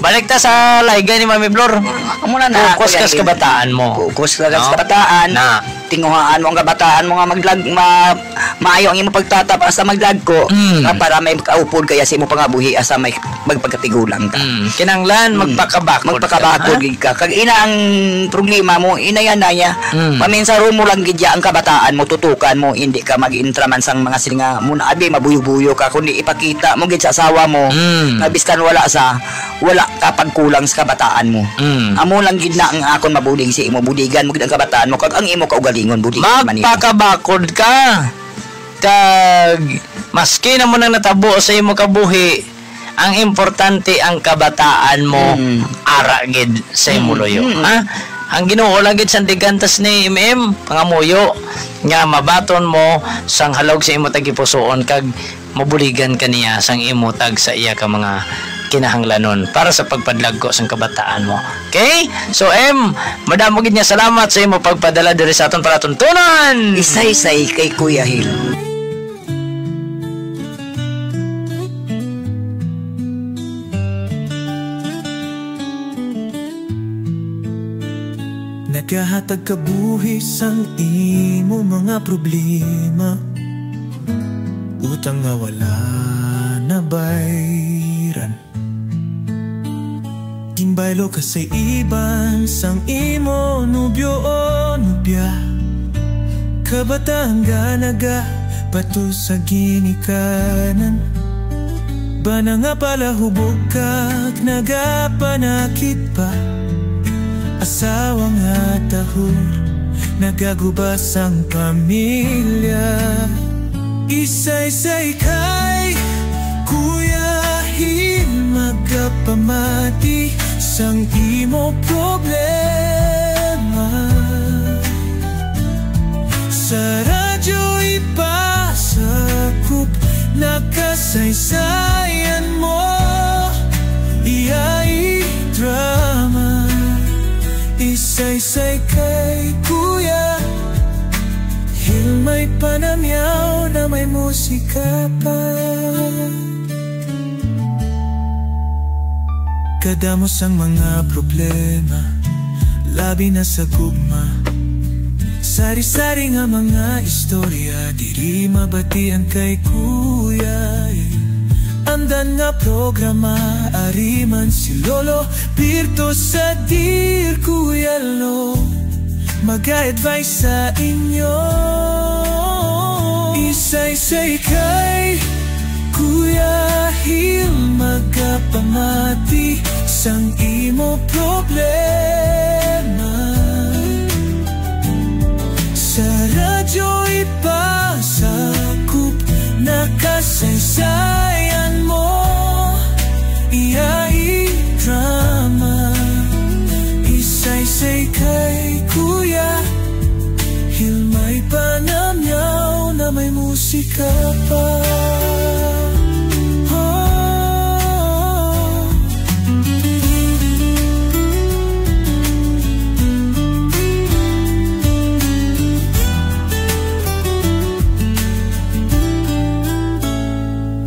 Balik ta sa laygay ni Mami Flor. Amo na na, Focus Kuya ka sa Lim. kabataan mo. Focus ka sa No? kabataan. Na. tinguhaan mo ang kabataan mo nga maglag-, ma-, maayo ang imong pagtatap asa maglagko, Mm. nga para may makaupod kaya sa imong pangabuhi asa may magpagkatigulang ka. Mm. Kinahanglan Mm. magpakabakod ka, Magpakabakod ha? gid ka. Kag ina ang problema mo, ina yan na niya. Mm. Paminsaron mo lang gid ya ang kabataan mo, tutukan mo, hindi ka mag-intra man sang mga sila nga, mo na, abi, mabuyo-buyo ka, kundi ipakita mo gid sa asawa mo, Mm. nga biskan wala sa, wala ka pagkulang sa kabataan mo. Mm. Amo lang gid na ang akon mabulig sa imo, buligan mo gid ang kabataan mo, kag ang imo kaugalingon, buligan man nimo. Magpakabakod ka. Kag maski na mo nang natabo sa imo kabuhi, ang importante ang kabataan mo, Mm. ara gid sa imo Mm, luyo, mm. ha? Ang Ginoo lang gid sandigan tas ni M M, pangamuyo, nga mabaton mo sang halog sa imo tagipusoon, kag mabuligan ka niya sang imo tag sa iya ka mga kinahanglanon para sa pagpadlagko sang kabataan mo. Okay? So, M, madamo gid nga salamat sa imo pagpadala diri sa aton palatuntunan. Isaysay kay Kuya Hil. Nagahatag ka buhi sang imo mga problema, utang nga wala nabayran. Ginbaylo ka sa iban sang imo nobyo o nobya. Kabataan nga nagabato sa ginikanan, bana nga palahubog kag nagapanakit pa. Asawa nga tahor, nagaguba sang pamilya. Isaysay kay Kuya Hil magapamati sang imo problema. Sa radyo ipasakop na kasaysayan mo, iya i-drama. Isaysay kay Kuya Hil may panamyaw na may musika pa. Kadamo sang mga problema, labi na sa gugma. Sari-sari nga mga istorya, diri mabatian kay Kuya. Andan nga programa, ari man si Lolo Birto sa Dear Kuya Lo, mag-a-advise sa inyo. Isaysay kay Kuya Hil magapamati sang imo problema. Sa radyo ipasakop na kasaysayan mo, iya i-drama. Isaysay kay Kuya Hil may panamyaw na may musika pa. Oh.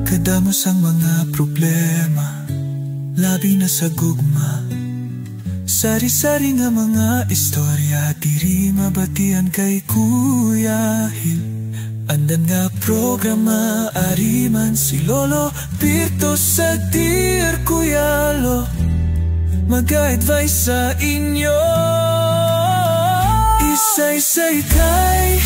Kadamo sang mga problema, labi na sa gugma. Sari-sari nga mga istorya, diri mabatian kay Kuya Hil. Andan nga programa, ari man si Lolo Birto sa Dear Kuya Lo, mag-a-advise sa inyo. Isaysay kay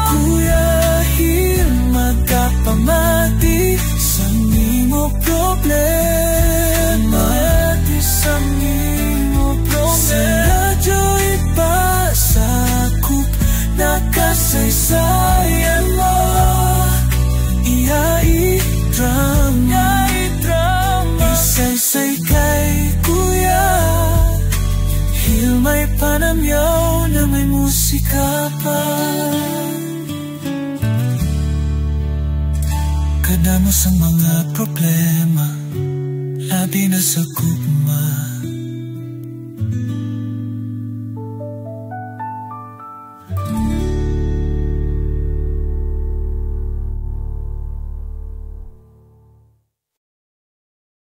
Kuya Hil magapamati sang imo problema. Pati sang imo problema. Sa radyo ipasakop na kasaysayan mo, iya i-drama. Isaysay kay Kuya Hil may panamyaw na may musika pa. Kadamo sang mga problema, labi na sa gugma.